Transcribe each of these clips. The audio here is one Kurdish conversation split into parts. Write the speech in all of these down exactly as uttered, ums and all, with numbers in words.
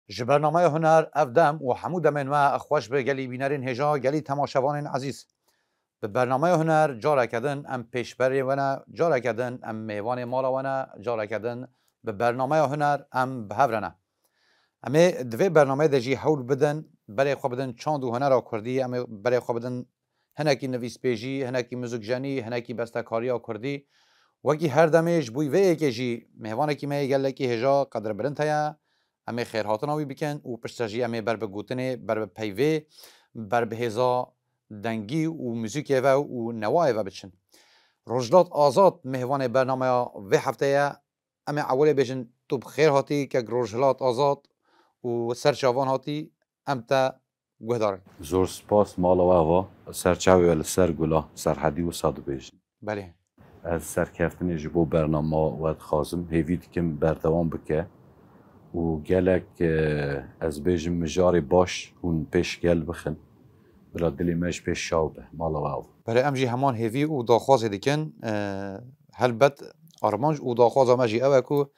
Ji bernameya Huner ev dem û hemû demên me xweş bi gelî bînerên hêja, gelî temaşevanên ezîz. Bi bernameya Huner careke din em pêşberê we ne, careke din em mêvanê mala we ne, careke din bi bernameya Huner em bi hev re ne. Em ê di vê bernameyê de jî hewl bidin, berê xwe bidin çand û hunera kurdî, em ê berê xwe bidin hinekî nivîspêjî, hinekî muzikjenî, hinekî bestekariya kurdî. Wekî her demê ji bo vê yekê jî mêvanekî me yê gelekî hêja qedirbilind heye. Em ê xêrhatina wî bikin û piştre jî em ê ber bi gotinê, ber bi peyvê, ber bi hêza dengî û muzîkê ve û newayê ve biçin. Rojhilat Azad mêvanê bernameya vê heftê ye. Em ê ewilê bêjin tu bi xêr hatî kek Rojhilat Azad û ser çavan hatî, em te guhdar in. Zor spas mala we ava, ser çavê we li ser gula Serhedî wisa dibêjin. Belê. Ez serkeftinê ji bo bernama we dixwazim, hêvî dikim berdewam bike û gelek, e, ez bêjim mijarê baş hûn pêş gel bixin. Bila dilê me ji pêş şaw be, mala we ava. Belê, em jî heman hêvî û daxwazê dikin. E, helbet armanc û daxwaza me jî ew e ku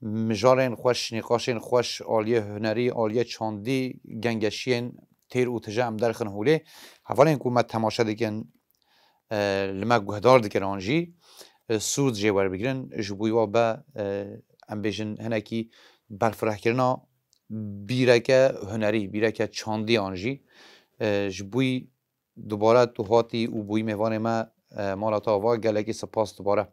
mijarên xweş, nîqaşên xweş, aliyê hunerî, aliyê çandî, gengeşiyên têr û tije em derxin holê. Hevalên ku me temaşe dikin, e, li me guhdar dikin an jî, e, sûd jê werbigirin, ji bo wa be, e, em bêjin hinekî berfirehkirina bîreke hunerî, bîreke çandî an jî, e, ji bo dubare tu hatî û bûyî mêvanê me, e, mala te ava, gelekî spas dubare.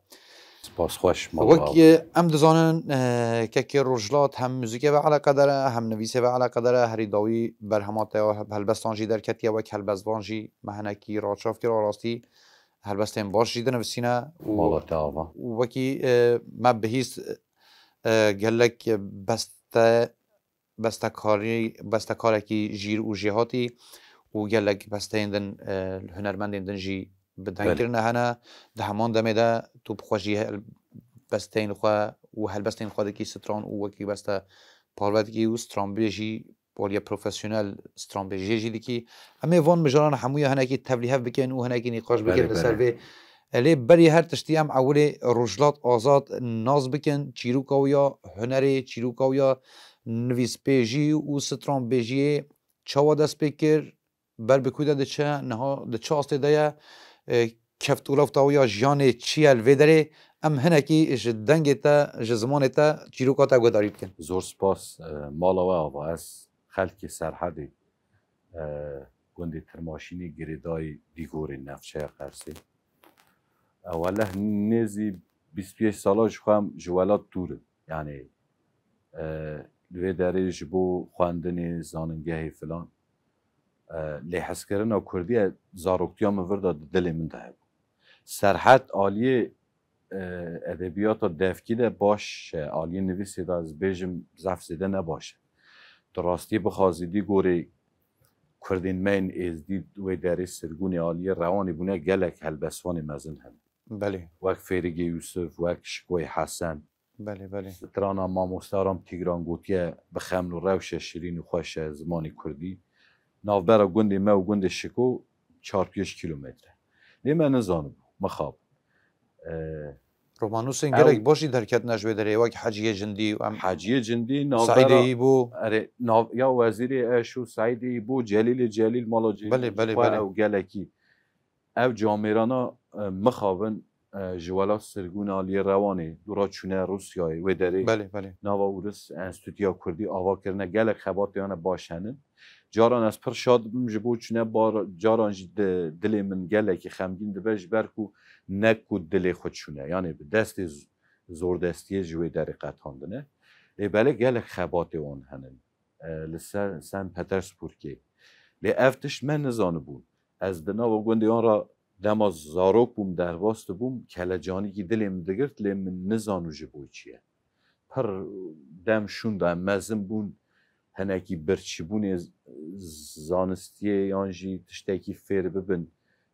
Spas xweş, mala Wek, ava. E, em dizanin, e, kekê Rojhilat hem muzîkê ve eleqedar e, hem nivîsê ve eleqedar e, herî dawî berhema te ya helbestan jî derketiye, wek helbestvan jî me hinekî raçav kir, a rastî helbestên baş jî dinivîsîne û Mala te ava. û wekî, e, me bihîst, e, gelek beste bestekarî, bestekarekî jîr û jêhatî û gelek besteyên din, e, hunermendên din jî bi deng Belê. kirine hene. Di heman demê de tu bi xwe jî hel-, besteyên xwe û helbestên xwe dikî stran û wekî beste parve dikî û stranbêjî, aliyê profesyonel stranbêjiyê jî dikî. Em ê van mijaran hemûya hinekî tevlîhev bikin û hinekî nîqaş bikin Belê, li ser belê. vê. E, lê berî her tiştî em ewilê Rojhilat Azad nas bikin, çîroka wî ya hunerê, çîroka wî ya nivîspêjî û stranbêjiyê çawa dest pê kir, ber bi ku de diçe, niha di çi astê de ye, e, keft û rewta wî ya jiyanê çi ye li vê derê, em hinekî ji dengê te, ji zimanê te çîroka te guhdarî bikin. Zor spas, e, mala we ava. Ez xelkê Serhedê, e, gundê Tirmaşînê girêdayî Dîgorê navçeya Qersê. E, weleh nêzî bîst pênc sala ji xwe em ji welat dûr in. Yanî, e, li vê derê ji bo xwendinê, zanîngehê filan, e, lêhezkirina kurdî ye, zaroktiya min vir de di dilê min de hebû. Serhed aliyê, e, edebiyata devkî de baş e, aliyê nivîsê de ez bêjim zaf zêde ne baş e. Tu rastî bixwazî dî gorê kurdên me yên êzdî wê derê sirgûnê aliyê Rewanê bûne gelek helbestvanê mezin hene. Belê. Wek Fêrigê Yûsif, wek Şikoyê Hesen. Belê, belê. Strana mamoste Aram Tîgran gotiye bi xeml û rewşe şirîn û xweş e zimanê kurdî. Navbera gundê me û gundê Şiko çar pênc kîlometre. Lê me nizanibû, mixabin. E, Romanûsên ew gelek baş jî derketine ji wê derê, wek Heciyê Cindî û em Heciyê Cindî, navbera Seîdê Îbo. Erê, nav-, ya Wezîrê Eş û Seîdê Îbo, Celîlê Celîl, mala Celîl, Belê, belê, xwe belê. ew gelekî. Ev camêrana, e, mixabin, e, ji welat sirgûn aliyê Rewanê, dûra çûne Rûsyayê, wê derê Belê, belê. nava Ûris Enstîtuya Kurdî ava kirine, gelek xebatê wan baş henin. Caran ez pir şad dibim ji bo çûne bar, caran jî di dilê min gelekî xemgîn dibe, ji ber ku ne ku dilê xwe çûne, yanê bi destê z-, zordestiyê ji wê derê qetandine. Lê belê gelek xebatê wan henin, e, li ser Sen Petersburgê. Lê ev tişt me nizanibûn. Ez di nava gundê wan re dema zarok bûm, derbas dibûm, kelecanîkî dilê min digirt, lê min nizanû ji bo çi ye. Pir dem şûnda em mezin bûn, hinekî birçîbûnê z-, zanistiyê yan jî tiştekî fêr bibin.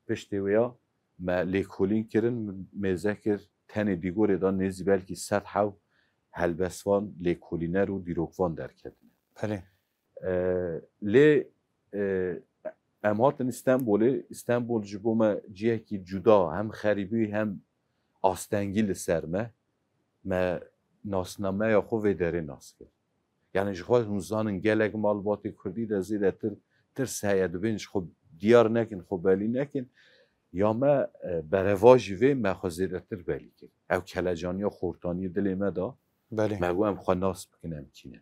Piştê wê ya me lêkolîn kirin, min mêze kir, tenê Dîgorê de nêzî belkî sed hew helbestvan, lêkolîner û dîrokvan derketine. Belê. E, lê, e, em hatin Stenbolê. Stenbol ji bo me cihekî cuda, hem xerîbî hem astengî li ser me. Me nasnameya xwe vê derê nas kir. Yani ji xwe hûn zanin gelek malbatê kurdî de zêdetir tirs heye, dibên ji xwe diyar nekin, xwe belî nekin. Ya me, e, berevajî vê me xwe zêdetir belî kir. Ew kelecaniya xortaniyê dilê me da. Belê. Me got em xwe nas bikin, em kî ne.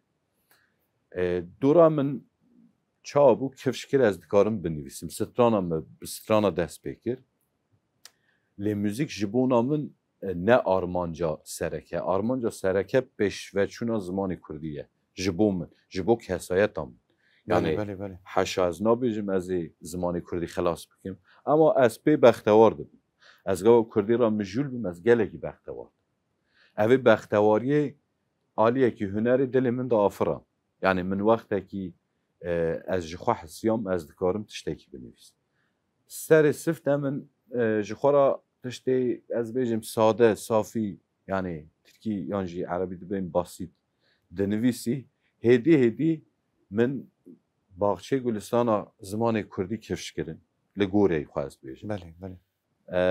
E, dora min çawa bû, kifş kir ez dikarim binivîsim. Strana min, bi strana dest pê kir. Lê muzîk ji bona min, e, ne armanca sereke. Armanca sereke pêşveçûna zimanê kurdî ye. Ji bo min, ji bo kesayeta min. Belê, Yani, belê, belê. Heşa ez nabêjim ez ê zimanê kurdî xilas bikim. Ama ez pê bextewar dibim. Ez gava kurdî re mijûl bim, ez gelekî bextewar dibim. Ev ê bextewariyê aliyekî hunerê dilê min de afira. Yani min wextekî, e, ez ji xwe hesiyam, ez dikarim tiştekî binivîsim. Serê sifte min, e, ji xwe re tiştê, ez bêjim, sade, safî, yani tirkî yan jî erebî dibên basît dinivîsî. Hêdî hêdî min baxçê gulistana zimanê kurdî kifş kirin. Li goreyê xwe ez dibêjim. Belê, belê. E,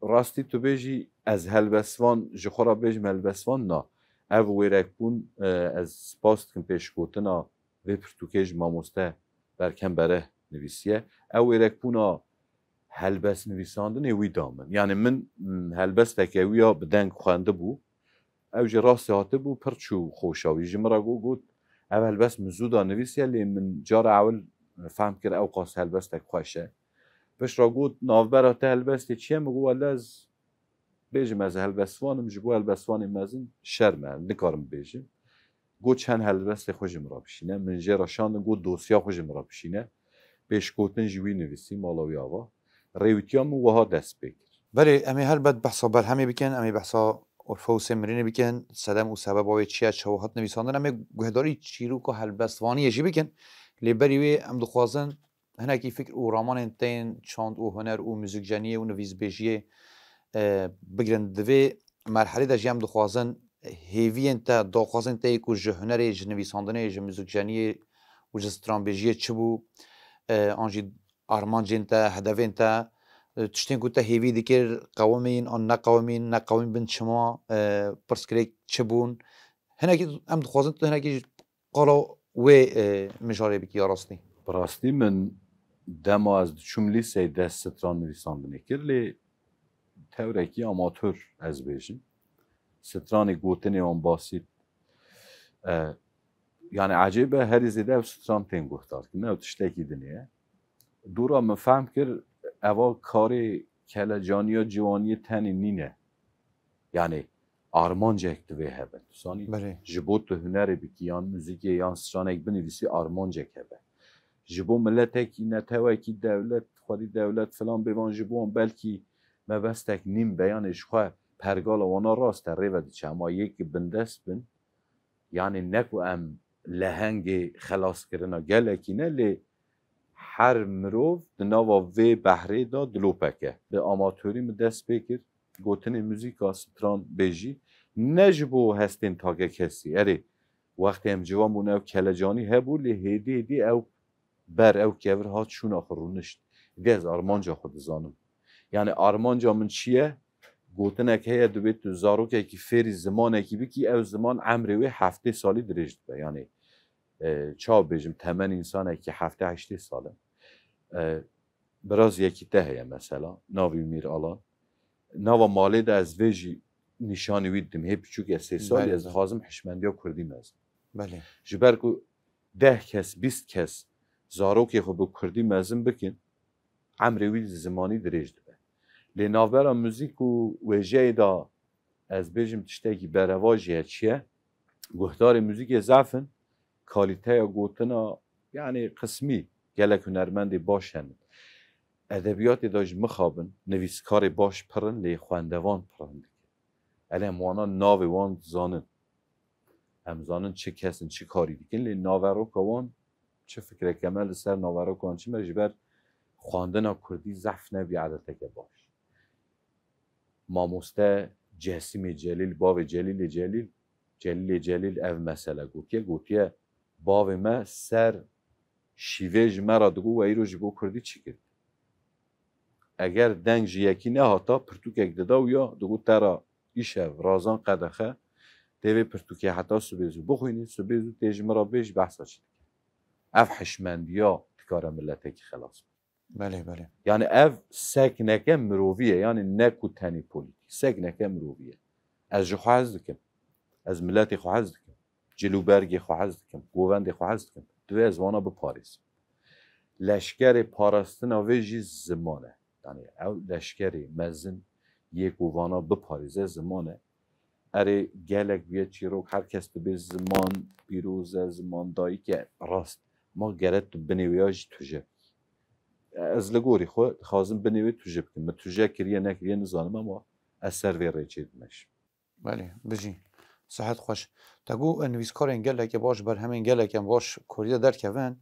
rastî tu bêjî, ez helbestvan, ji xwe re bêjim helbestvan, na. Ev wêrekbûn, e, ez spas dikim pêşgotina vê pirtûkê ji mamoste Berkem Bereh nivîsiye. Ew wêrekbûna helbest nivîsandinê wî da min. Yani min, m, helbesteke wî ya bi deng xwendibû. Ew jî rastî hatibû, pir çû xweşa wî. Ji min re got, got, ev helbest min zû da nivîsiye, lê min cara ewil fehm kir, ew qas helbestek xweş e. Pişt re got, navbera te helbestê çi ye? Min got, wele ez bêjim, ez helbestvan im, ji bo helbestvanê mezin şerm e, nikarim bêjim. Got, çend helbestê xwe ji min re bişîne. Min jê re şandin, got, dosya xwe ji min re bişîne. Pêşgotin ji wî nivîsî, mala wî ava. Rêwîtiya min wiha dest pê kir. Belê, em ê helbet behsa berhemê bikin, em ê behsa Urfe û Sêmirinê bikin, sedem û sebeba wê çi ye, çawa hat nivîsandin. Em ê guhdarî çîroka helbestvaniyê jî bikin. Lê berî wê em dixwazin hinekî fikr û ramanên te yên çand û huner û muzîkjeniyê û nivîsbêjiyê, e, bigirin. Di vê merhelê de jî em dixwazin hêviyên te, daxwazên te yê ku ji hunerê, ji nivîsandinê, ji muzîkjeniyê û ji stranbêjiyê çi bû, e, an jî armancên te, hedefên te, e, tiştên ku te hêvî dikir, qewimîn an neqewimîn, neqewimîn bin çima, e, pirsgirêk çi bûn? Hinekî em dixwazin tu hinekî qala wê, e, mijarê bikî ya rastî. Bi rastî min dema ez diçûm lîseyê dest stran nivîsandinê kir, lê tewrekî amatör ez bêjim. Stranê gotinê wan basît, e, yani ecêb e, herî zêde ew stran tên guhdarkirin, ew tiştekî din e. Dûra min fehm kir, eva karê kelecaniya ciwaniyê tenê nîne. Yani armancek divê hebe. Tu zanî, Belê. Ji bo tu hunerê bikî yan muzîkê yan stranek binivîsî armancek hebe. Ji bo miletekî, netewekî, dewlet, xwedî dewlet filan bêvan ji bo wan belkî mebestek nîn be, yanê ji xwe pergala wana rast e, rê ve diçe. Ama yek bindest bin, yani ne ku em lehengê xelaskirina gelekî ne, lê her mirov di nava vê behrê de dilopek e. Bi amatorî min dest pê kir, gotinê muzîka stran bêjî, ne ji bo hestên takekesî. Erê, wextê em ciwan bûn ew kelecanî hebû, lê hêdî hêdî ew ber, ew kevir hat şûna xwe rûnişt. Hêdî ez armanca xwe dizanim. Yani armanca min çi ye? Gotinek heye, divê tu zarokekî fêrî zimanekî bikî, ew ziman emrê wê heftê salî dirêj dibe. Yani, e, çawa bêjim, temen însanekî heftê heştê sal e. E, biraz yekî te heye mesela, navî Mîr Alan. Nava malê de ez vê jî nîşanî wî didim. Hê piçûk e, sê salî, Belê, ez belê. Dixwazim hişmendiya kurdî mezin. Belê. Ji ber ku deh kes, bîst kes zarokê xwe bi kurdî mezin bikin, emrê wî zimanî dirêj dibe. Lê navbera muzîk û wêjeyê de ez bêjim tiştekî berevajî ye, çi ye? Guhdarê muzîkê zef in, kalîteya gotina, yani qismî, gelek hunermendê baş henin. Edebiyatê de ji mixabin, nivîskarê baş pir in, lê xwendevan pir hindik in. Elê em wana navê wan dizanin. Em zanin çi kes in, çi karî dikin, lê naveroka wan çi fikreke me li ser naveroka wan çi me, ji ber xwendina kurdî zehf nebî edeteke baş. Mamoste Cesîmê Celîl, bavê Celîlê Celîl, Celîlê Celîl ev mesele gotiye, gotiye, bavê me ser şîvê ji me re digot, we îro ji bo kurdî çi kir? Eger deng ji yekî nehata, pirtûkek dida û ya digot, te re îşev, razan qedexe, Tê vê pirtûkê heta sibê zû bixwînî, sibê zû tê ji min re bêjî, behsa çi dike? Ev hişmendiya dikare miletekî xelas bike. Belê, belê. Yani ev sekneke mirovî ye, yani ne ku tenê polîtîk. Sekneke mirovî ye. Ez ji xwe hez dikim. Ez miletê xwe hez dikim. Cil û bergê xwe hez dikim. Govendê xwe hez dikim. Divê ez vana biparêzim. Leşkerê parastina vê jî ziman e. Yani ew leşkerê mezin yê ku vana biparêze ziman e. Erê, gelek bûye çîrok, her kes dibê ziman pîroz e, ziman dayik e. Rast. Ma gere tu binê wê ya jî tuje bikî. Ez li gorî xwe dixwazim binê wê tuje bikim. Min tuje kiriye nekiriye nizanim, ama ez ser vê rêçê dimeşim. Belê, bijî. Sihet xweş. Te got, e, nivîskarên gelekê baş, berhemên gelekê baş Kurdî de derkevin.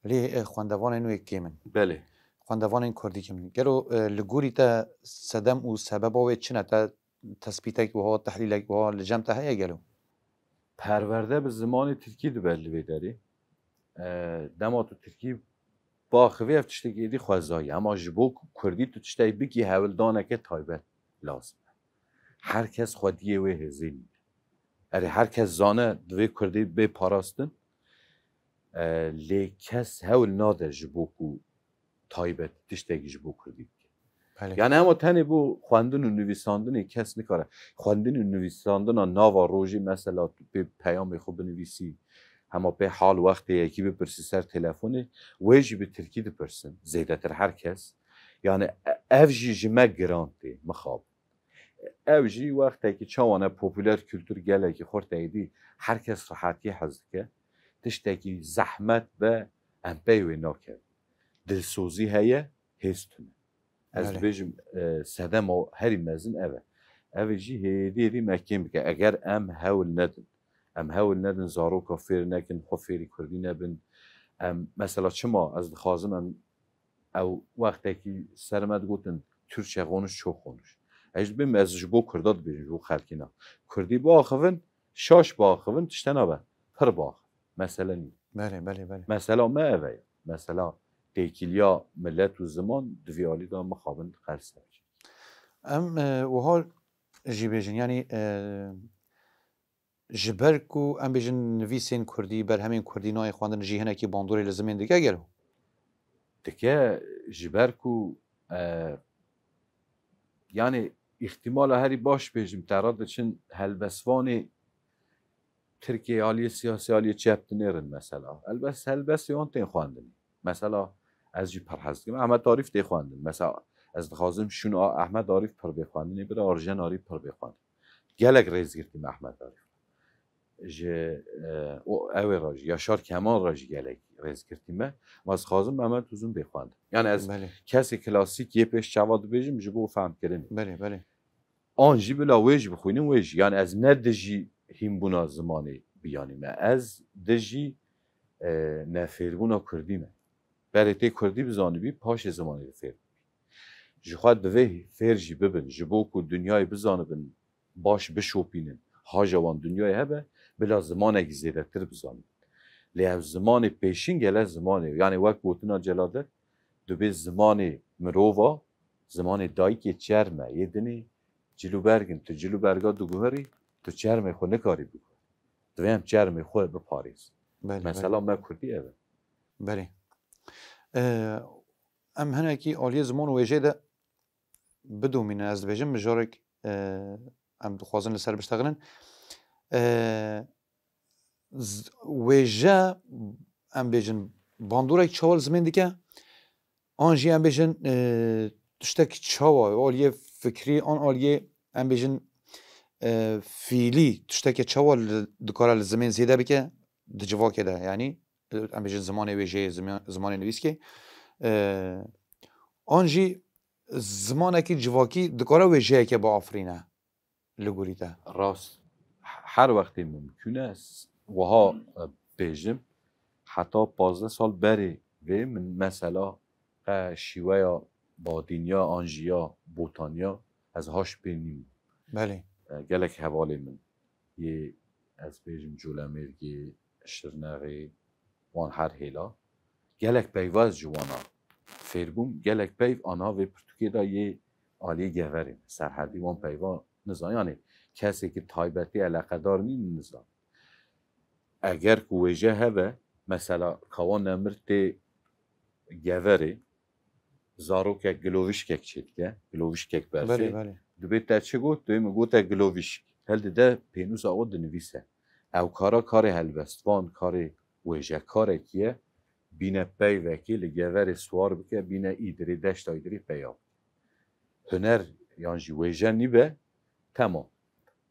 Lê, e, xwendevanên wê kêm in. Belê. Xwendevanên Kurdî kêm in. Gelo, e, li gorî te sedem û sebeba wê çi ne? Te tespîtek wiha, tehlîlek wiha li cem te heye gelo? Perwerde bi zimanê tirkî dibe li vê derê. E, dema tu tirkî biaxivî, ev tiştekî êdî xwezayî. Ema ji bo ku kurdî tu tiştekî bikî, hewldaneke taybet lazim e. Her kes xwediyê wê hêzê nîne. Erê, her kes zane divê kurdî bê parastin. E, lê kes hewl nade ji bo ku taybet tiştekî ji bo kurdî bike. Belê. Yani hema tenê bo xwendin û nivîsandinê kes nikare. Xwendin û nivîsandina nava rojê, mesela tu pê peyamê xwe binivîsî, hema pê hal wextê yekî bipirsî ser telefonê, wê jî bi tirkî dipirsin, zêdetir her kes. Yani e-, ev jî ji me giran tê, mixabin. Ew jî wextekî çawa ne popüler kültür gelekî xurt êdî, her kes rehetiyê hez dike. Tiştekî zehmet be, em pey wê nakevin. Dilsozî heye, hêz tune. Ez Belê. dibêjim, e, sedema herî mezin ev e. Ev jî hêdî hêdî me kêm bike. Eger em hewl nedin, em hewl nedin zaroka fêr nekin, xwe fêrî kurdî nebin. Em, mesela çima ez dixwazim em ew wextekî ser me digotin, Türkçe konuş, çok konuş. Ez dibêm, ez ji bo kurda dibêjim, ji bo xelkî na. Kurdî biaxivin, şaş biaxivin, tişte nabe. Pir biaxivin. Mesele nîne. Belê, belê, belê. Mesela me ev e. Mesela têkiliya millet û ziman di vî alî de mixabin qels e. Em, e, wiha jî bêjin, yanî, e, ji ber ku em bêjin nivîsên kurdî, berhemên kurdî nayê xwendin, jî hinekî bandorê li zimên dike gelo? Dike, ji ber ku, e, yani îhtimala herî baş bêjim, te re diçin helbestvanê Tirkiyê aliyê siyasî, aliyê çep dinêrin mesela. Helbest, helbestê wan tên xwendinê. Mesela ez jî pir hez dikim. Ehmed Arîf tê xwendin. Mesela ez dixwazim şûn a Ehmed Arîf pir bê xwendinê, bira Arjen Arîf pir bê xwendin. Gelek rêzgirtî me Ehmed Arîf. Ji, e, o, ew ê re jî, Yaşar Kemal re jî gelek rêzgirtî me. Ma ez dixwazim Mehmet Uzun bê xwendin. Yani ez Belê. kesê klasîk yê pêş çava dibêjim ji bo fehmkirinê. Belê, belê. An jî bila wê jî bixwînin, wê jî. Yani ez ne dijî hînbûna zimanê biyanî me. Ez dijî, e, nefêrbûna kurdî me. Berê tê kurdî bizanibî, paşê zimanê de fêr bibî. Ji xwe divê fêr jî bibin. Ji bo ku dinyayê bizanibin, baş bişopînin. Haja wan dinyayê hebe, bila zimanekî zêdetir bizanibin. Lê ev zimanê pêşîn gele zimanê. Yani wek gotina Celadet, dibê zimanê mirova, zimanê dayikê çerm e, yê dinê cil û berg in. Tu cil û berga diguherî, tu çermê xwe nikarî biguherî. Divê em çermê xwe biparêzin. Belê, belê. Mesela me kurdî ev e. Belê. Ee, em hinekî aliyê ziman û wêjeyê de bidomînin, ez dibêjim, mijarek, e, em dixwazin li ser biştexilin. E, z-, wêje, em bêjin, bandorek çawa li zimên dike? An jî em bêjin, e, tiştek çawa, aliyê fikrî, an aliyê, em bêjin, e, fiîlî, tiştekê çawa li, dikare li zimên zêde bike di civakê de, yanî, e, em bêjin zimanê wêjeyê, ziman-, zimanê nivîskê, e, an jî zimanekî civakî dikare wêjeyeke biafirîne li gorî te? Rast. Her wextê mimkûn e, s-, wiha, e, bêjim, heta pazdeh sal berê vê min mesela qe şîweya badîniya an jî ya botaniya ez haş pê nîm. Belê. E, gelek hevalê min yê, ez bêjim, Colemêrgê, Şirnexê, wan her hêla. Gelek peyva ez ji wana fêr bûm. Gelek peyv ana vê pirtûkê de yê aliyê Geverê, Serhedî, wan peyva nizan. Yanî kesekî taybetî eleqedar nîn nizan. Eger ku wêje hebe, mesela kawa nemir tê geverê, zarokek gilovişkek çêdike, gilovişkek berfê. Belê, belê. Dibê te çi got? Dibê min gote gilovişk. Hel dide pênûsa xwe dinivîse. Ew kara karê helbestvan, karê wêjekarekî ye. Bîne peyvekê li geverê siwar bike, bîne Îdirê, deşta Îdirê peya bike. Huner yan jî wêje nîbe, temam.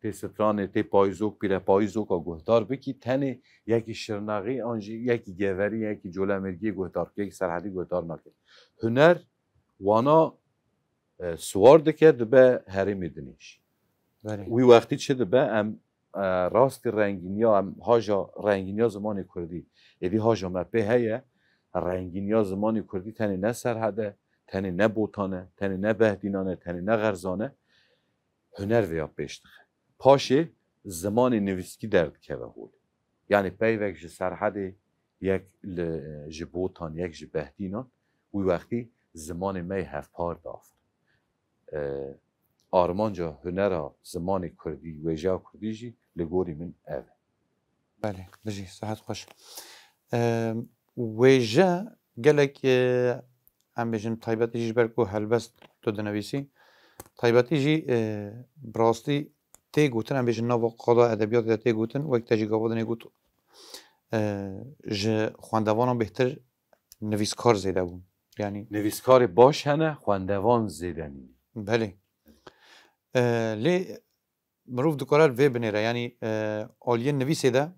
Tê stranê, tê payîzok, pîre payîzoka guhdar bikî, tenê yekî Şirnexî an jî yekî Geverî, yekî Colemêrgiyê guhdar bike, yekî Serhedî guhdar nake. Huner wana, e, siwar dike, dibe herêmê dinêş. Belê. Wî wextî çi dibe? Em, e, rastî rengîniya, em haja rengîniya zimanê kurdî. Êdî haja me pê heye, rengîniya zimanê kurdî tenê ne Serhed e, tenê ne Botan e, tenê ne Behdînan e, tenê ne Xerzan e. Huner vêya pêş dixe. Paşê zimanê nivîskî derdikeve holê. Yanî peyvek ji Serhedê, yek li, ji Botan, yek ji Behdînan, wî wextî zimanê me yê hevpar diafirin. E, armanca hunera zimanê kurdî, wêjeya kurdî jî li gorî min ev e. Belê, bijî, sihet xweş. E, wêje gelek, e, em bêjin taybetî jî ji ber ku helbest tu dinivîsî, taybetî jî, e, bi rastî tê gotin, em bêjin nava qada edebiyatê de tê gotin, wek te jî gava dinê got, e, ji xwendevanan bêhtir nivîskar zêde bûn. Yanî nivîskarê baş hene, xwendevan zêde nîne. Belê. E, lê mirov dikare vê binêre, yanî, e, aliyê nivîsê de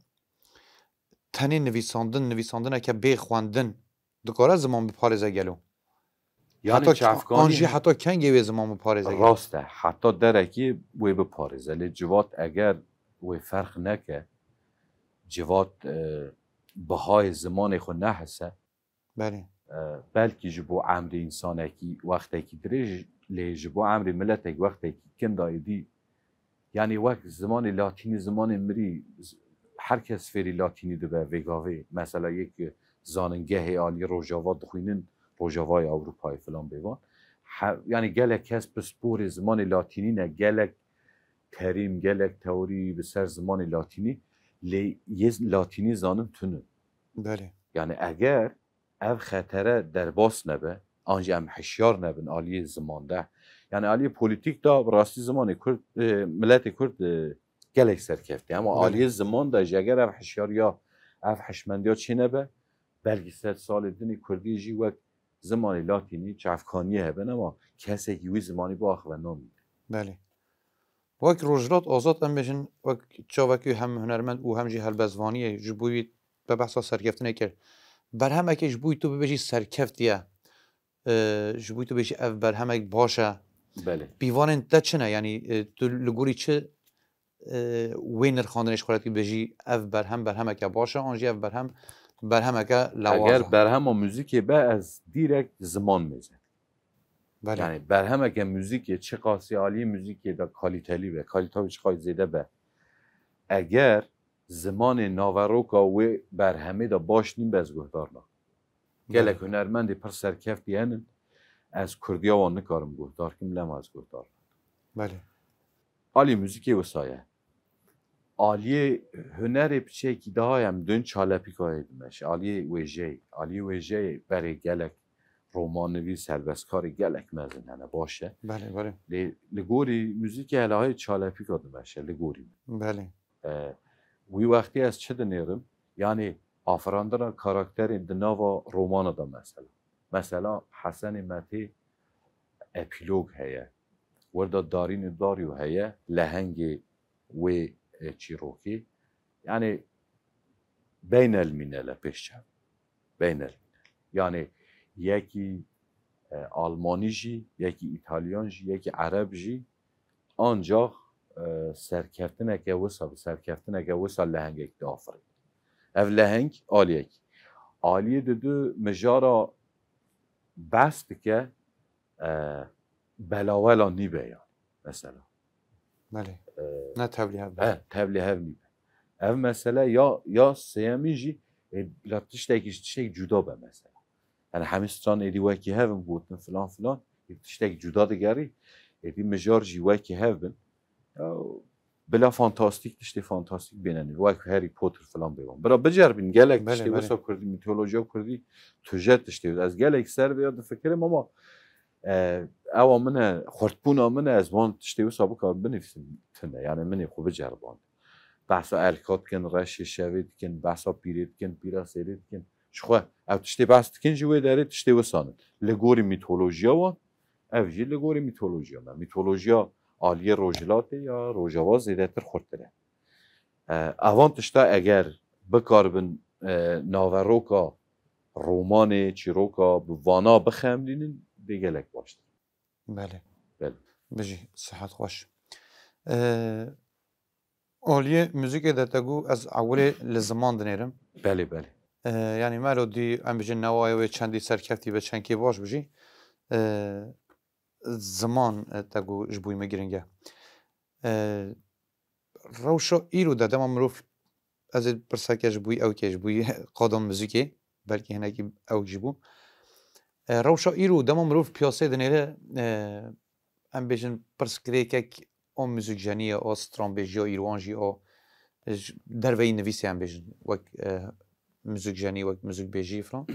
tenê nivîsandin, nivîsandineke bê xwendin dikare ziman biparêze gelo? Yani heta çavkanî an jî heta kengê wê ziman biparêze gelo? Rast e, heta derekê wê biparêze. Lê civat eger wê ferq neke, civat, e, bihayê zimanê xwe nehise, Belê. E, belkî ji bo emrê însanekî wextekî dirêj, lê ji bo emrê miletekî wextekî kin da êdî. Yanî wek zimanê latînî, zimanê mirî, z-, her kes fêrî latînî dibe vê gavê. Mesela yek zaningehê alî Rojava dixwînin, Rojavayê Ewropayê filan bêvan. He, yanî gelek kes pisporê zimanê latînî ne, gelek terîm, gelek teorî bi ser zimanê latînî, lê yê latînî zanin tune. Belê. Yani eger ev xetere derbas nebe, an jî em hişyar nebin aliyê ziman de. Yani aliyê polîtîk de bi rastî zimanê Kurd, e, miletê Kurd, e, gelek serkefte. Ama Belê. aliyê ziman de jî eger ev hişyariya, ev hişmendiya çênebe, belkî sed salê dinê Kurdî jî wek zimanê latînî, çavkaniyê hebin, ama kesekî wî zimanî biaxive namîne. Belê. Wek Rojhilat Azad em bêjin, wek çavekî hem hunermend û hem jî helbestvaniyê ji bo wî te behsa serkeftinê kir. Berhemekê ji bo wî tu bibêjî serkeftiye, e, ji bo wî tu bêjî ev berhemek baş e. Belê. Pîvanên te çi ne? Yanî, e, tu li gorî çi, e, wê nirxandinê ji xwe re tu bêjî ev berhem berhemeke baş e, an jî ev berhem berhemeke lewaz e? Eger berhema muzîkê be, ez dîrek ziman mêze. Belê. Yani berhemeke muzîkê, çiqasî aliyê muzîkê de kalîtelî be, kalîta wî çiqasî zêde be, eger zimanê naveroka wê berhemê de baş nîn be, ez guhdar nakim. Gelek Belê. hunermendê pir serkeftî henin, ez kurdiya wan nikarim guhdar kim, lema ez guhdar nakim. Belê. Aliyê muzîkê wisa ye. Aliyê hunerê piçekî daha em dön çalepîkayê dimeşe. Aliyê wêjeyê. Aliyê wêjeyê berê gelek romannivîs, helbestkarê gelek mezin hene, baş e. Belê, belê. Lê li gorî muzîkê helahê çalepîka dimeşe, li gorî min. Belê. E, wî wextî ez çi dinêrim? Yanî afirandina karakterên di nava romana de mesela. Mesela Hesenê Metê epîlog heye. Werda Darînê Daryo heye, lehengê wê, e, çîrokê. Yani beynelmînel e pêş çav. Beynelmînel. Yani yekî, e, Almanî jî, yekî Îtalyan jî, yekî Ereb jî, ancax, e, serkeftineke wisa, bi serkeftineke wisa lehengek diafirîne. Ev leheng aliyekî. Aliyê didu mijara behs dike, e, belawela nîbe yani, mesela. Belê. E, Ne tevlî hev be. he, tevlî hev nîbe. Ev mesele ya, ya sêyemî jî, e, bila tiştekî ji tiştekî cuda be mesela. Yani hemî stran êdî wekî hev in gotin filan filan, ê tiştekî cuda digerî, êdî mijar jî wekî hev bin. Ya, bila fantastîk, tiştê fantastîk bêne nivî, wek Harry Potter filan bê wan. Bira biceribîn, gelek Belê, tiştê belê. wisa kurdî, mîtolojiya kurdî tuje tiştê. Ez gelek ser vê ya difikirim ama, e, ewa min e, xurtbûna min e, ez wan tiştê wisa bikarim binivîsim tune. Yani min ê xwe biceriband. Behsa erka dikin, reşê şevê dikin, behsa pîrê dikin, pîra sêrê dikin. Ji xwe ew tiştê behs dikin jî wê derê tiştê wisan in. Li gorî mîtolojiya wan, ev jî li gorî mîtolojiya me. Mîtolojiya aliyê rojhilatê ya rojava zêdetir xurtir e. E, evan tişta eger bikaribin, e, naveroka romanê, çîroka bi vana bixemlînin, dê gelek baştir. Belê. Belê. Bijî, sihet xweş. E, aliyê muzîkê de te got ez ewilê li ziman dinêrim. Belê, belê. E, yanî melodî, em bijin newayê wê çendî serkeftî be, çendkî baş bijî. E, ziman, e, te got ji bo me giring e. E, rewşa îro de dema mirov, ez ê pirseke ji bo ewkê, ji bo qada muzîkê, belkî hinekî ewk jî bû. E, rewşa îro dema mirov piyasê dinêre, e, em bêjin pirsgirêkek a muzîkjeniyê, a stranbêjiya îro an jî a, e, ji derveyî nivîsê em bêjin, wek, e, muzîkjenî, wek muzîkbêjî filan.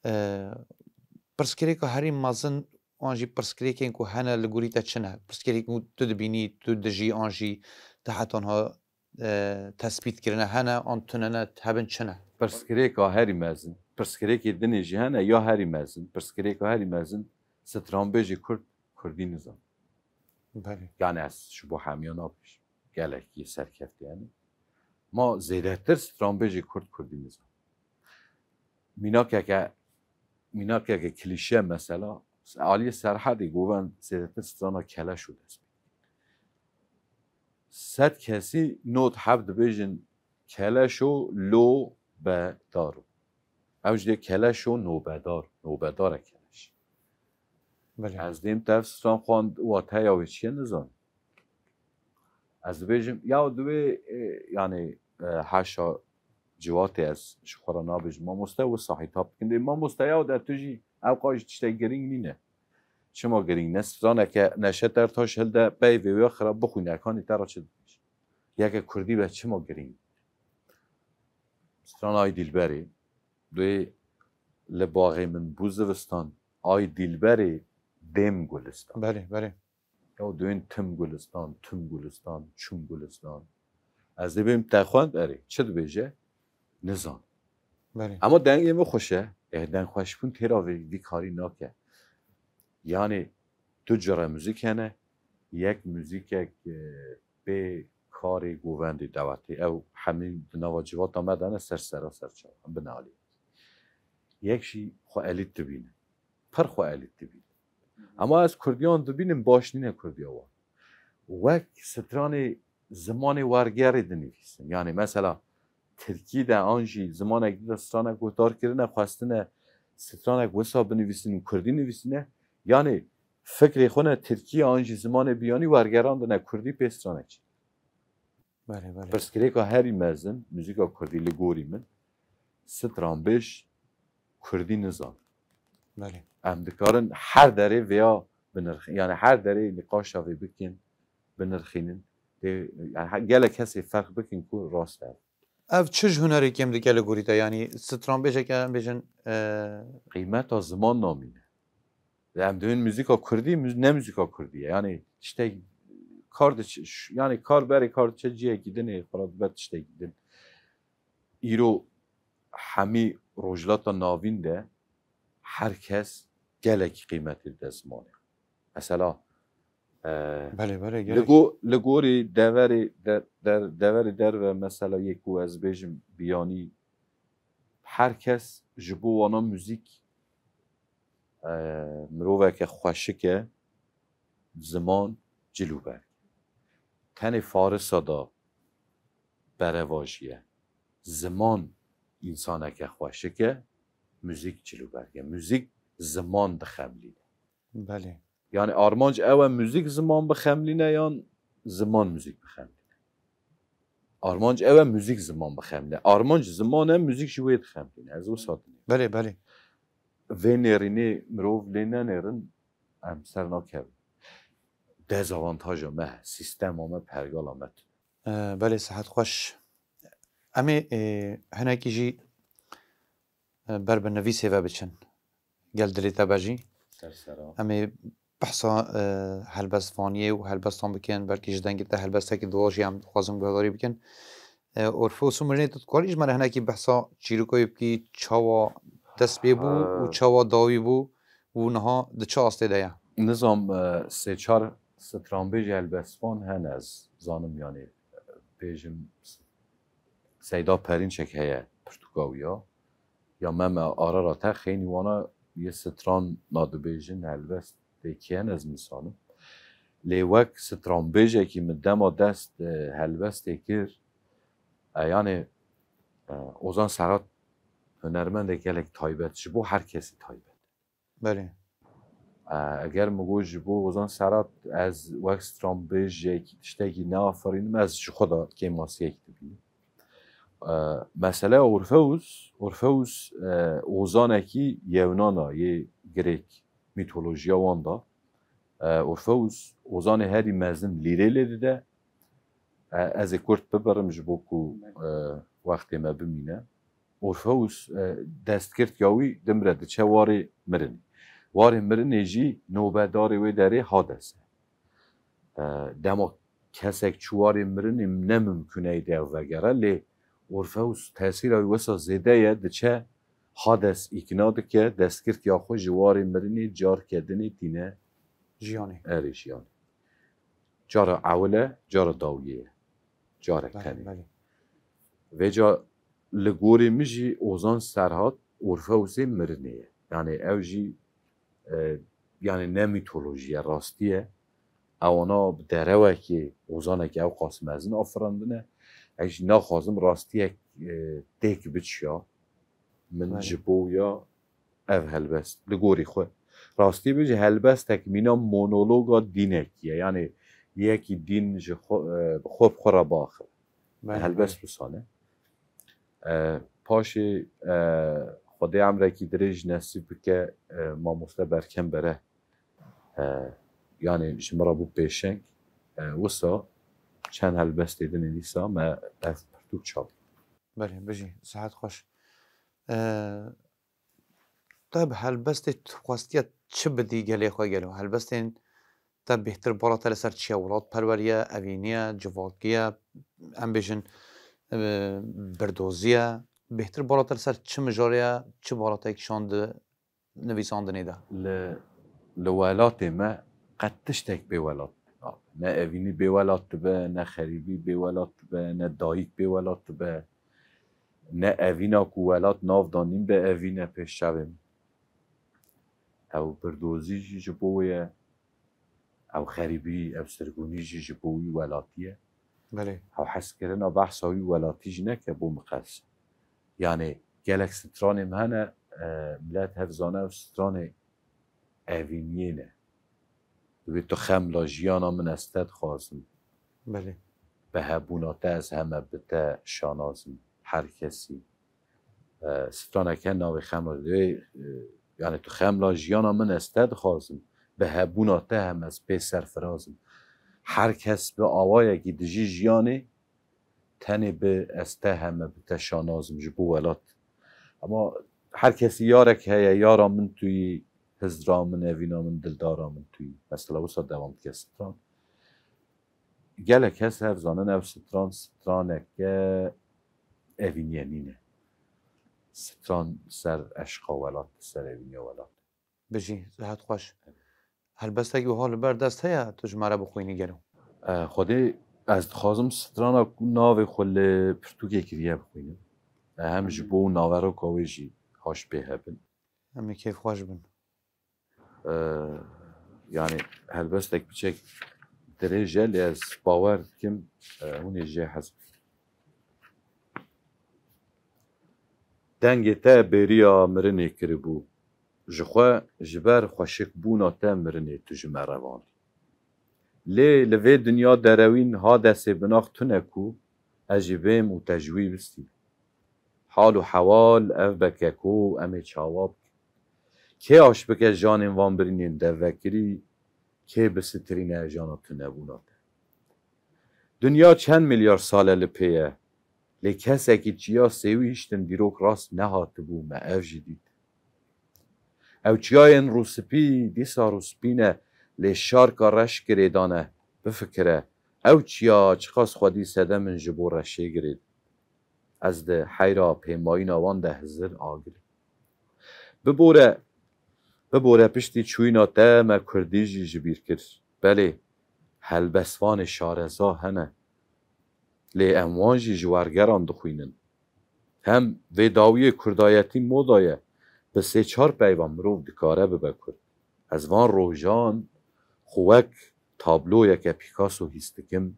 E, pirsgirêka herî mezin an jî pirsgirêkên ku hene li gorî te çi ne? Pirsgirêkên ku tu dibînî, tu dijî an jî te heta niha, e, tespît kirine hene an tune ne, hebin çi ne? Pirsgirêka herî mezin, pirsgirêkê dinê jî hene ya herî mezin, pirsgirêka herî mezin stranbêjê kurd kurdî nizan. Belê. Yani ez ji bo hemiya nabêjim. Gelekî serkefte yani. Ma zêdetir stranbêjê kurd kurdî nizan. Mînakeke, mînakeke klîşe mesela, aliyê Serhedê govend zêdetir strana Keleşo dest pê. Sed kesî not heb dibêjin Keleşo lo be daro. Ew jî dê Keleşo nobedar, nobedar e Keleş. Belê. Ez dêm tev stran xwend û wateya wê çi ye nizanim. Ez dibêjim, ya di wê, e, yani, e, haşa ciwatê ez ji xwe re nabêjim. Mamoste wisa hîtab dikin. Dê mamoste ya de tu jî ew qas jî tiştek girîng nîne. Çima girîng ne? Straneke Neşet Ertaş hilde peyvê wê xira bixwîne, kanî te re çi dibêje? Yeke kurdî be çima girîng? Strana Ay Dilberê, dê li baxê min bû zivistan, Ay Dilberê dêm gulistan. Belê, belê. Ya duyên tim gulistan, tim gulistan, çim gulistan. Ez dê bêm te xwend, erê, çi dibêje? Nizan. Belê. Ama dengê min xweş e. E, deng xweşbûn têra vê, vî karî nake. Yani tu cure muzîk hene, yek muzîkek, e, bê karê govendê dewetê. Ew hemî di nava civata me de ne ser sera ser çav, em binalî. Yek jî xwe elît dibîne. Pir xwe elît dibîne. Ama ez kurdiyan dibînim, baş nîne kurdiya wan. Wek stranê zimanê wergerê dinivîsin. Yani mesela tirkî de an jî zimanek dî de stranek guhdar kirine, xwestine stranek wisa binivîsin û kurdî nivîsine. Yani fikrê xwe ne tirkî an jî zimanê biyanî wergerandine kurdî pê stranek çi. Belê, belê. Pirsgirêka herî mezin, muzîka kurdî li gorî min, stranbêj kurdî nizan. Belê. Em dikarin her derê vêya binirxî-, yani her derê nîqaşa vê bikin, binirxînin. Dê, yani he-, gelek kesê ferq bikin ku rast e. Ev çi ji hunerê kêm dike li gorî te? Yani stranbêjeke em bêjin, e, Qîmeta ziman namîne. Em dibên muzîka kurdî, muz-, ne muzîka kurdî ye. Yani tiştek kar diç-, ş-, yani kar berê kar diçe ciyekî din ê, xwe re dibe tiştekî din. Îro hemî Rojhilata Navîn de her kes gelekî qîmetê dide zimanê. Mesela, e, Belê, belê, li gerek. go-, li gorî deverê de-, der-, deverê derve mesela yê ku ez bêjim biyanî her kes ji bo wana muzîk, e, miroveke xweşik e, ziman cil û berg. Tenê Farisa da berevajî ye. Ziman însaneke xweşik e, muzîk cil û berg e. Muzîk ziman dixemlîne. Belê. Yani armanc ew e muzîk ziman bixemlîne yan ziman muzîk bixemlîne? Armanc ew e muzîk ziman bixemlîne. Armanc ziman e, muzîk jî wê dixemlîne. Ez wisa dinêrim. Belê, belê. Vê nêrînê mirov lê nenêrin, em ser nakevin. dezavantaja me, sîstema me, pergala me tune. E, belê, sihet xweş. Em ê, e, hinekî jî, e, ber bi nivîsê ve biçin. Gel dilê te be jî. Ser sera. Em ê behsa, e, helbestvaniyê û helbestan bikin, belkî ji dengê te helbestekî dilo jî em dixwazin guhdarî bikin. E, Orfeus û Mirinê, tu dikarî ji me re hinekî behsa çîroka wî bikî, çawa dest pê bû û Ha. çawa dawî bû û niha di çi astê de ye? Nizam, e, sê çar stranbêj helbestvan hene, ez zanim, yanî, e, bêjim, Seyda Perînçek heye pirtûka wî ya. Ya Meme Ararate, xeynî wana yê strana dibêjin, helbestê kî hene ez nizanim. Lê wek stranbêjekî min dema dest, e, helbestê kir, e, yanî, e, Ozan Serhat hunermendek gelek taybet, ji bo her kesî taybet. Belê. E, eger min got ji bo Ozan Serhat ez wek stranbêjek tiştekî neafirînim, ez ji xwe de kêmasiyek dibînim. E, meseleya Orfeus, Orfeus, e, ozanekî Yewnan a, yê Grêk, mîtolojiya wan de. E, Orfeus ozanê herî mezin lîrê lê dide. E, ez ê kurt bibirim ji bo ku, e, wextê me bimîne. Orfeus, e, destkirtiya wî dimre, diçe warê mirinê. Warê mirinê jî nobedarê wê derê Hades e. E, dema kesek çû warê mirinê ne mimkun e êdî ew vegere, lê Orfeus tesîra wî wisa zêde ye, diçe Hades îkna dike, destkirtiya xwe ji warê mirinê carke dinê tîne Jiyanê. erê jiyanê. Cara ewil e, cara dawiyê ye. Carek Belê, tenê. belê. Vêca li gorî min jî Ozan Serhat Orfeusê mirinê ye. Yanî ew jî, e, yanî ne mîtolojî ye, rastî ye. Ewana bi derewekê ozanekî ew qas mezin afirandine. Ez jî naxwazim rastiyek, e, têk biçiya. Min Belê. ji bo ya ev helbest li gorî xwe. Rastî bêjî helbestek mîna monologa dînekî ye. Yanî yekî dîn ji xwe, e, bi xwe bi xwe re biaxive. Belê, Helbest belê. wisa ne. E, paşê, e, Xwedê emrekî dirêj nesîb bike, e, mamoste Berkem Bere. E, yanî ji min re bû pêşeng. E, wisa çend helbestê din ê dîsa me ev pirtûk çap. Belê, bijî, sihet xweş. E, te bi helbestê tu xwestiye çi bidî gelê xwe gelo? Helbestên te bêhtir bala te li ser çi ye? Welatperwerî ye, evînî ye, civakî ye, em bêjin, e, birdozî ye. Bêhtir bala te li ser çi mijarê ye, çi bala te kişand di nivîsandinê de? Li, li welatê me qet tiştek bê welat nabe. Ne evînî bê welat dibe, ne xerîbî bê welat dibe, ne dayik bê welat dibe, ne evîna ku welat nav da nîn be evîn e pêş çavê min. Ew birdozî jî ji bo wê ye, ew xerîbî, ev sirgûnî jî ji bo wî welatî ye. Belê. Ew hezkirina behsa wî welatî jî neke bo miqes. Yanî gelek stranê me hene, e, milet hev zane ew stranê evîniyê ne. Divê tu xemla jiyana min ez te dixwazim. Belê. Bi hebûna te ez heme bi te şanaz im. Her kesî. E, straneke navê xemla divê, e, yanî tu xemla jiyana min ez te dixwazim. Bi hebûna te hem ez pê serfiraz im. Her kes bi awayekî dijî jiyanê tenê bi ez te heme bi te şanaz im ji bo welat. Ama her kesî yarek heye, yara min tu yî, hizra min, evîna min, dildara min tu yî. Mesela wisa dewam dike stran. Gelek kes hev zanin ev stran, straneke evîniyê nîne. Stran ser eşqa welat, ser evîniya welat. Bijî, sihet xweş. Helbestekî wiha li ber dest heye, tu ji me re bixwînî gelo? E, Xwedê ez dixwazim strana ku navê xwe li pirtûkê kiriye bixwînim. E, hem ji bo naveroka wê jî haş pê hebin. Em ê kêfxweş bin. E, yanî helbestek piçek dirêj e, lê ez bawer dikim, e, hûn ê jê hez bikin. Dengê te bêriya mirinê kiribû. Ji xwe, ji ber xweşikbûna te mirinê tu ji me re vandî. Lê li vê dinya derewîn Hadesê binax tune ku ez jî bêm û te ji wî bistînim. Hal û hewal ev be keko, em ê çawa bikin? Kê aş bike janên van birînên devvekirî, Kê bisitirîne jana tunebûna te? Dinya çend milyar sal e li pê ye, lê kesekî çiya sêwî hiştin dîrok rast nehatibû me ev jî dît. Ew çiyayên rûspî dîsa rûspî ne, lê şarka reş girêdan e. Bifikire, ew çiya çiqas xwedî sedemin ji bo reşê girêd. Ez di heyra pêmayîna wan de hizir agirim. Bibore, bibore piştî çûyîna te me kurdî jî ji bîr kir. Belê, helbestvanê şareza hene. Lê em wan jî ji wergeran dixwînin. Hem vê dawiyê kurdayetî moda ye. Bi sê çar peyva mirov dikare bibe kurd. Ez van rojan xwe wek tabloyeke Picasso hîs dikim.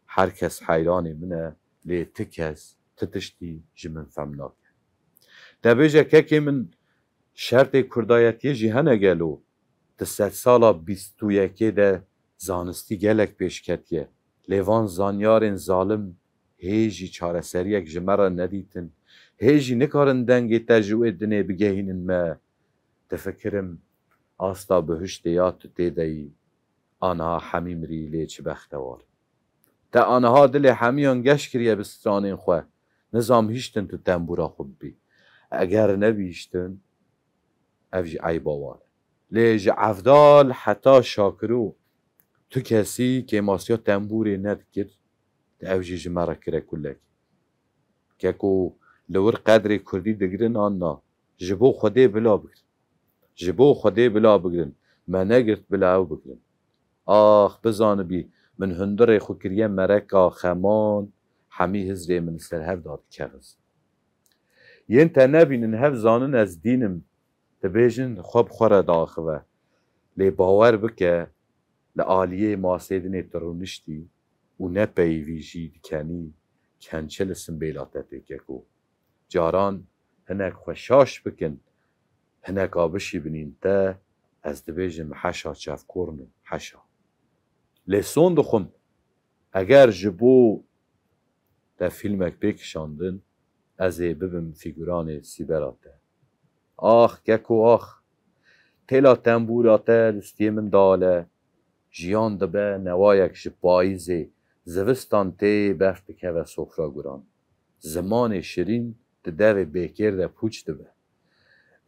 Her kes heyranê min e, lê ti kes, ti tiştî ji min fem nake. Te bêje kekê min, şertê kurdayetiyê jî hene gelo? Di sedsala bîst û yekê de zanistî gelek pêş ketiye. Lê van zanyarên zalim hê jî çareseriyek ji me re nedîtin. Hê jî nikarin dengê te ji wê dinê bigehînin me. Difikirim asta bihiştê ya tu tê de yî. Aniha hemî mirî lê çi bextewar. Te aniha dilê hemiyan geş kiriye bi stranên xwe. Nizam hiştin tu tembûra xwe bibî. Eger nebihiştin, ev jî eyba wan e. Lê ji Evdal heta Şakiro tu kesî kêmasiya tembûrê nedikir, te ew jî ji me re kire kulekî. Keko, li wir qedrê kurdî digirin an na? Ji bo Xwedê bila bigirin. Ji bo Xwedê bila bigirin. Me negirt bila ew bigirin. Ax, bizanibî min hundirê xwe kiriye mereka xeman, hemî hizrê min li ser hev da dikexizin. Yên te nebînin hev zanin ez dîn im, dibêjin xwe bi xwe re diaxive. Lê bawer bike, li aliyê masê dinê tu rûniştî û ne peyivî jî dikenî, çend çi li simbêla te tê keko. Caran hinek xwe şaş bikin, hineka bişîbinîn te, ez dibêjim heşa çavkorno, heşa. Lê son dixwim, eger ji bo te fîlmek pê kişandin, ez ê bibim fîguranê sîbera te. Ax, keko ax, têla tembûra te li stiyê min dale, jiyan dibe newayek ji payîzê, zivistan tê berf dikeve sofra guran. Zimanê şirîn di devê bêkêr de pûç dibe.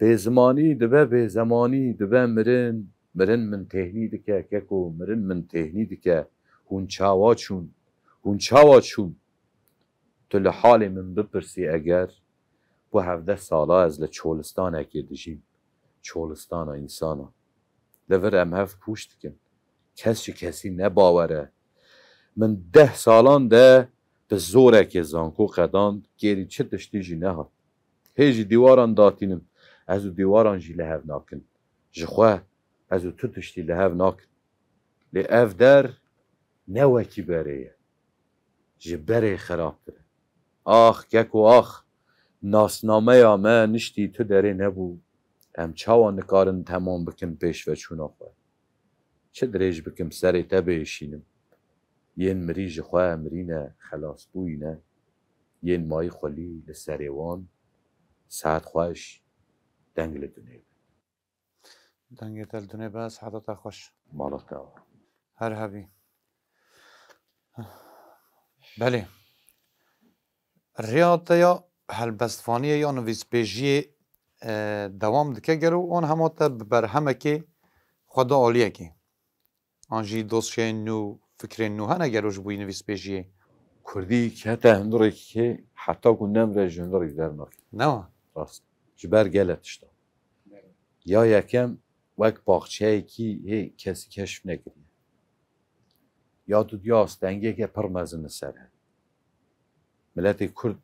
Bêzimanî dibe bêzemanî, dibe mirin. Mirin min têhnî dike, keko, mirin min têhnî dike. Hûn çawa çûn? Hûn çawa çûn? Tu li halê min bipirsî eger, bu hevdeh sala ez li çolistanekê dijîm. Çolistana însana. Li vir em hev pûç dikin. Kes ji kesî ne bawer e. Min deh salan de bi zorekê zanko qedand, kêrî çi tiştî jî nehat. Hê jî dîwaran datînim. Ez û dîwaran jî li hev nakin. Ji xwe ez û tu tiştî li hev nakin. Lê ev der ne wekî berê ye. Ji berê xerabtir e. Ax, keko ax, nasnameya me niştî tu derê nebû. Em çawa nikarin temam bikin pêşveçûna xwe? Çi dirêj bikim serê te biêşînim? Yên mirî ji xwe mirî ne, xelasbûyî ne. Yên mayî xwelî li serê wan. Saet xweş, deng li dunê be. Dengê te li dunê be, siheta te xweş. Mala te ava. Her hebî. Belê. Rêya te ya helbestvaniyê ya nivîsbêjiyê, e, dewam dike gelo an hema te bi berhemekê xwe da aliyekê? An jî dosyayên nû, fikrên nû hene gelo ji bo nivîsbêjiyê? Kurdî kete hundirêkê heta ku nemre ji hundirêk dernake. Ne wa? Rast. Ji ber gelek tiştan. Ya yekem wek baxçeyekî hê kesî keşf nekiriye. Ya tu diya astengiyeke pir mezin li ser he. Miletê Kurd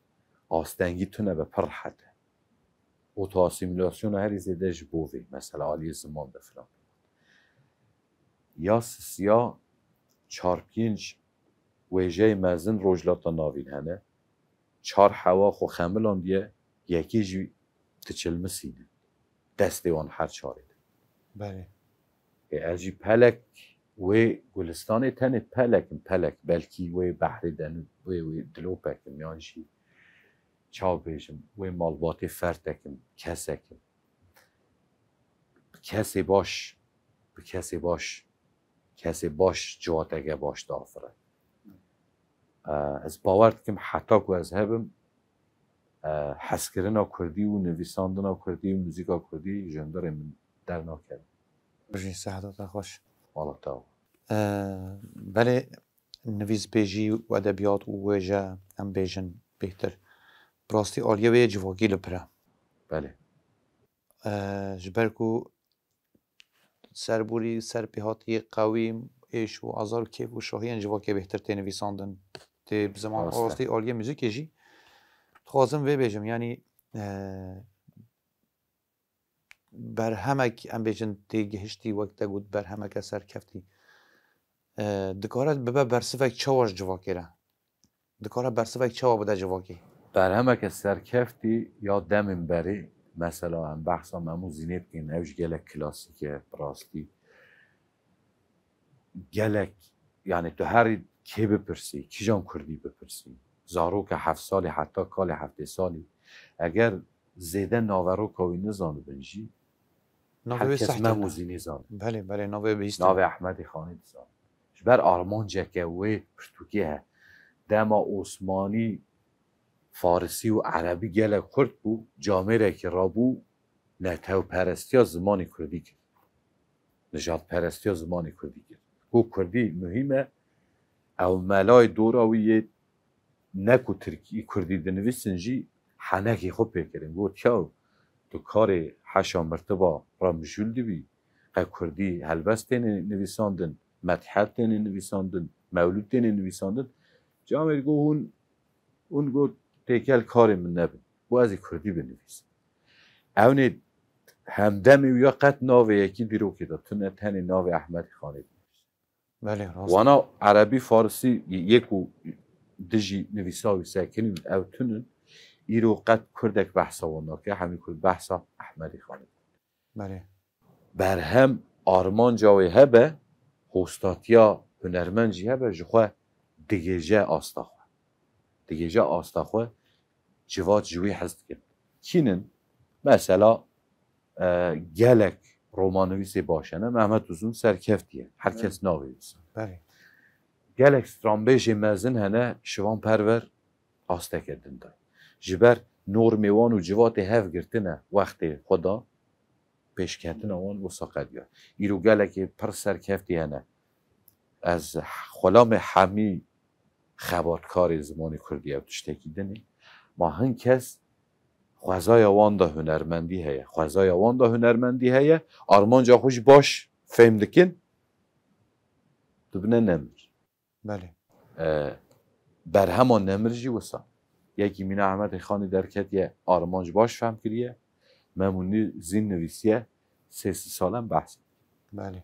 astengî tune be pir rehet e. Otoasîmîlasyona herî zêde ji bo vê, mesela aliyê ziman de filan. Ya sisiya çar pênc wêjeyê mezin Rojhilata Navîn hene. Çar hewa xwe xemilandiye, yekê jî diçilmisîne. Destê wan her çarê de. Belê. Ê, ez jî pelek wê gulistanê tenê pelek im, pelek. Belkî wê behrê de ne, wê, wê dilopek im, yan jî çaw bêjim, wê malbatê fertek im, kesek im. Bi kesê baş, bi kesê baş kesê baş civateke baş diafire. E, ez bawer dikim heta ku ez hebim, e, hezkirina kurdî û nivîsandina kurdî û muzîka kurdî ji hundirê min dernakeve. Bijî, seheta te xweş. Mala te ava. E, belê, nivîsbêjî û edebiyat û wêje, em bêjin bêhtir, bi rastî aliyê wê yê civakî li pir e. Belê. E, ji ber ku serborî, serpêhatiyê qewî, êş û azar û kêf û şahiyên civakê bêhtir tê nivîsandin. Tê bi ziman Rast e. rastî aliyê muzîkê jî. Dixwazim vê bêjim, yanî, e, berhemek, em bêjin, tê gihiştî, wek te got, berhemeke serkeftî, e, dikare bibe bersivek çawa ji civakê re? Dikare bersivek çawa bide civakê? Berhemeke serkeftî ya demên berê, mesela em behsa Mem û Zînê dikin, ew jî gelek klasîk e, bi rastî. Gelek, yani tu herî kê bipirsî, kîjan kurdî bipirsî, zaroka heft salî heta kalê heftê salî, eger zêde naveroka wî nizanibin jî, Navê her wê kes Sehkîn Mem û e. Zînê zane. Belê, belê, navê bihîstin. Navê Ehmedê Xanê dizane. Ji ber armanceke wê pirtûkê he. Dema Osmanî, Farisî û Erebî gelek xurt bû, camêrekî rabû, netewperestiya zimanê kurdî kir. Nijadperestiya zimanê kurdî kir. Got kurdî muhîm e, ew melayê dora wî yê ne ku tirkî, kurdî dinivîsin jî henekê xwe pê kirin. Got, "Yaw, tu karê heşa mirtiba re mijûl dibî, qe kurdî helbest têne nivîsandin, methet têne nivîsandin, mewlûd têne nivîsandin." Camêr got, "Hûn, hûn got têkel karê min nebin. Bo ez ê kurdî binivîsim." Ewnê hemdemê wî ya qet navê yekî dîrokê de tune, tenê navê Ehmedê Xanê dinivîse. Belê, rast. Wana erebî, farisî yê ku dijî nivîsa wî sekinî ew tunin, îro qet kurdek behsa wan nake, hemî kurd behsa Ehmedê Xanê. Belê. Berhem armanca wê hebe, hostatiya hunermend jî hebe, ji xwe digêje asta xwe. Digêje asta xwe, civat ji wî hez dikin. Kînin? Mesela, e, gelek romannivîsê baş hene, Mehmet Uzun serkeftî ye. Her kes navê wisa. Belê. Gelek stranbêjê mezin hene, Şivan Perwer asteke din de. Ji ber normê wan û civatê hev girtine wextê xwe da, pêşketina wan wisa qediya. Îro gelekê pir serkeftî hene. Ez xulamê hemî xebatkarê zimanê kurdî ew tiştekî din e. Ma hin kes xwezaya wan de hunermendî heye. Xwezaya wan de hunermendî heye. Armanca xwe jî baş fêm dikin. Dibine nemir. Belê. E, berhema nemir jî wisa. Yekî mîna Ehmedê Xanî derketiye, armanc baş fehm kiriye. Mem û Nî-, Zîn nivîsiye, sê sî sal em behs. Belê.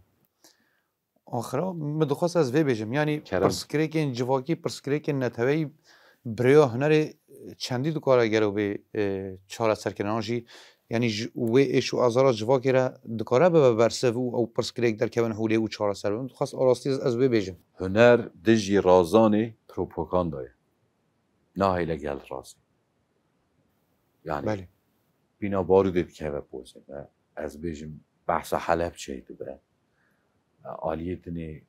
Axira min dixwest ez vê bêjim. Yanî Kerem. Pirsgirêkên civakî, pirsgirêkên neteweyî bi rêya hunerê çendî dikare gelo bê, e, çareserkirin. An jî, yanî ji wê êş û azara civakê re dikare bibe bersiv û ew pirsgirêk derkevin holê û çareser bibin. Dixwest a rastî ez, ez vê bêjim. Huner dijî razanê propaganda ye. Nahêle gel razê. Yani Belê. Bîna barûdê dikeve pozê me. Ez bêjim behsa Helebçeyê dibe. Aliyê dinê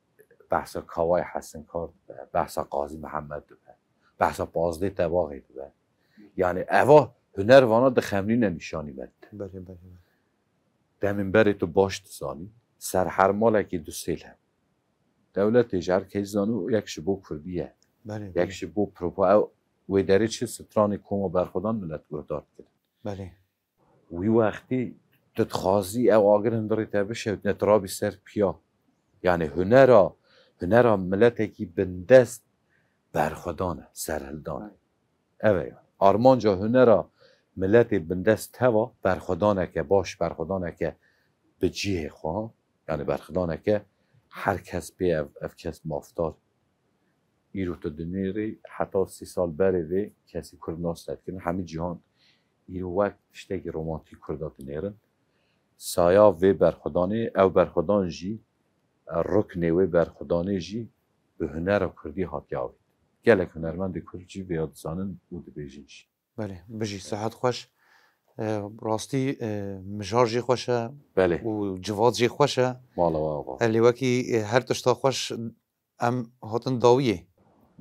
behsa Kawayê Hesinkar dibe. Behsa Qazî Mihemed dibe. Behsa Pazdeh Tebaxê dibe. Yani eva huner vana dixemrîne nîşanî me dide. Belê, belê, belê. Demên berê tu baş dizanî. Serhermalekî du sêl hebû. Dewletê ji her kes zanû yek ji bo kurdî ye. Belê, Yek belê. Ji bo propa-, ew wê derê çi stranê koma berxwedan milet guhdar dikir. Belê. Wî wextî tu dixwazî ew agir hundirê te bişewitine, tu rabî ser piya. Yani hunera, hunera miletekî bindest berxwedan e, serhildan e. Ev e yani. Armanca hunera miletê bindest teva berxwedaneke baş, berxwedaneke bi cihê xwe, yani berxwedaneke her kes pê ev, ev kes mafdar. Îro tu dinêrî heta sî sal berê vê kesî kurd nas nedikirin. Hemî cîhan îro wek tiştekî romantîk kurda dinêrin. Saya vê berxwedanê, ew berxwedan jî, ruknê wê berxwedanê jî bi hunera kurdî hatiye avêt. Gelek hunermendê kurd jî vê ya dizanin û dibêjin jî. Belê, bijî, sihet xweş. E, rastî, e, mijar jî xweş e Belê. û civat jî xweş e. Mala we ava. E, lê wekî, e, her tişta xweş em hatin dawiyê.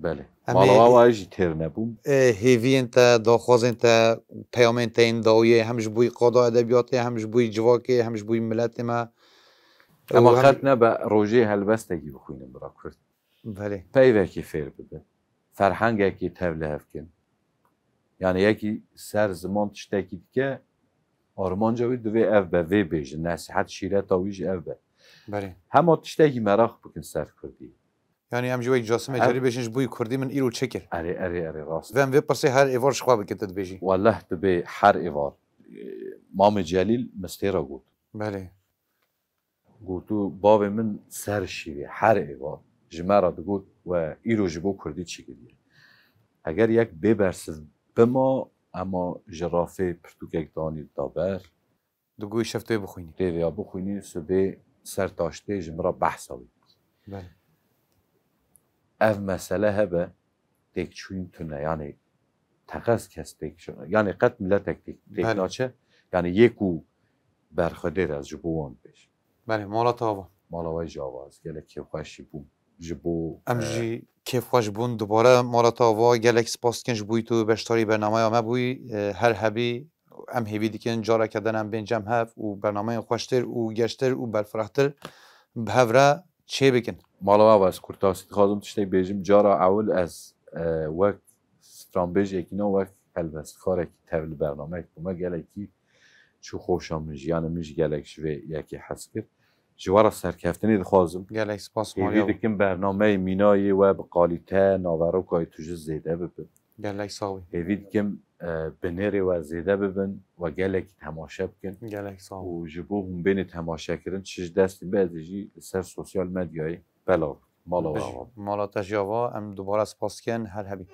Belê. Em Mala ê- we ava jî têr nebûm. E, hêviyên te, daxwazên te, peyamên te yên dawiyê, hem ji bo qadaya edebiyatê, hem ji bo civakê, hem ji bo miletê me. Ema Û hem- qet nebe rojê helbestekî bixwînin bira Kurd. Belê. Peyvekî fêr bibin. Ferhengekî tevlihev kin. Yani yekî ser ziman tiştekî dike, armanca wî divê ev be, vê bêjin. Nesihet şîreta wî jî ev be. Belê. Hema tiştekî meraq bikin ser Kurdî. Yani em ji wek Casimê Ev- Celîl bêjin ji bo Kurdî min îro çi kir. Erê, erê, erê, rast. Vem vê pirsê her êvar ji xwe bikin tu dibêjî. Weleh dibê her êvar. E, Mamê Celîl mistêra got. Belê. Gotû bavê min ser şîrê her êvar ji me re digot we îro ji bo Kurdî çi kiriye. Heger yek bê bersiv bima, ema ji rafê pirtûkek danî da ber, Digoyî şev tu yê bixwînî. tê vêya bixwînî, sibê ser taştê ji min re behsa wî. Belê. Ev mesele hebe têkçûyîn tune, yani teqez kes têkçû, yani qet miletek têk, têk Belê. naçe, yani yê ku berxwedêr ez ji bo wan bêjim. Belê, mala te ava. Mala we jî ava, ez gelek kêfxweş jî bûm. Ji bo Em e, jî kêfxweş bûn. Dubare mala te ava, gelek spas dikin ji bo tu beşdarî bernameya me bûyî. E, her hebî em hêvî dikin careke din em bên cem hev û bernameyên xweştir û geştir û berfirehtir bi hev re çê bikin. Mala we ava, ez kurtasî dixwazim tiştek bêjim. Cara ewil ez e, wek stranbêjekî ne, wek helbestkarekî tevli bernameyek bûme, gelekî çû xweşa min jî, yani min jî gelek ji vê yekê hez kir. Ji we re serkeftinê dixwazim. Gelek spas Hêvî Maria. dikim bernameyê mînayê we bi qalîte naverokayê tu jî zêde bibin. Gelek sax bî. Hêvî dikim e, binêrê we zêde bibin, we gelekî temaşe bikin. Gelek sax. Û ji bo hûn bênê temaşekirin, çi ji destî be, ez ê jî li ser sosyal medyayê belav. Mala we Bijî. ava. Mala te jî ava, em dubare spas dikin, her hebî.